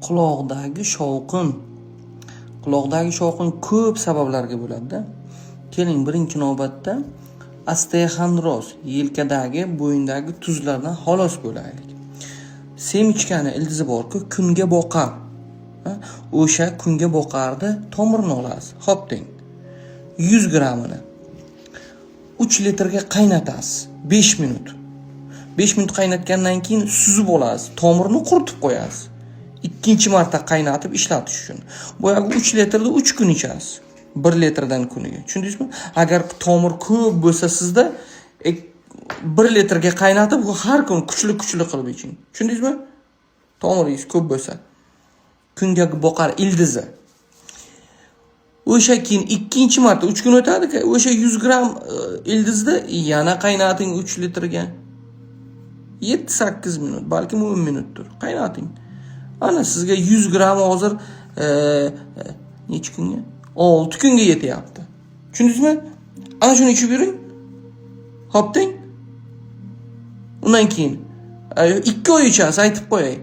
Quloqdagi shovqin. Quloqdagi shovqin ko'p sabablarga bo'ladi-da. Keling, birinchi navbatda osteoxondroz, yelkadagi, bo'yindagi tuzlardan xalos bo'laylik. Семечка ni ildizi bor-ku, kunga boqar. O'sha kunga boqarni tomirini olasiz. Xo'p deng. 100 grammini 3 litrga qaynatasiz 5 minut. 5 minut qaynatgandan keyin suzib olasiz. Tomirini quritib qo'yasiz. Ikkinchi marta qaynatib ishlatish uchun. Boyagi 3 litrni 3 kun ichasiz. 1 litrdan kuniga. Tushundingizmi? Agar tomir ko'p bo'lsa sizda, 1 litrga qaynatib, har kun kuchli kuchli qilib iching. Tushundingizmi? Tomiringiz ko'p bo'lsa. Kunga boqar ildizi. O'sha keyin ikkinchi marta 3 kun o'tadi, o'sha 100 gramm ildizni yana qaynating 3 litrga. 7-8 minut, balkim 10 minutdir. Qaynating. Ana sizga 100 gramm hozir necha kunga? 6 kunga yetyapti. Tushundingizmi? Ana shuni ichib yuring. Xo'p deng. Undan keyin 2 oy ichasiz, aytib qo'yay.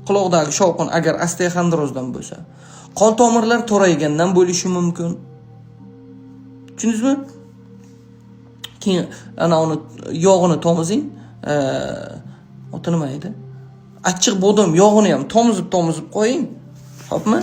Quloqdagi shovqin agar osteoxondrozdan bo'lsa, qon tomirlar toraygandan bo'lishi mumkin. Tushundingizmi? Keyin ana uni yog'ini tomizing. Oti nima edi? Achchiq bodom yog'ini ham tomizib tomizib qo'ying. Xo'pmi?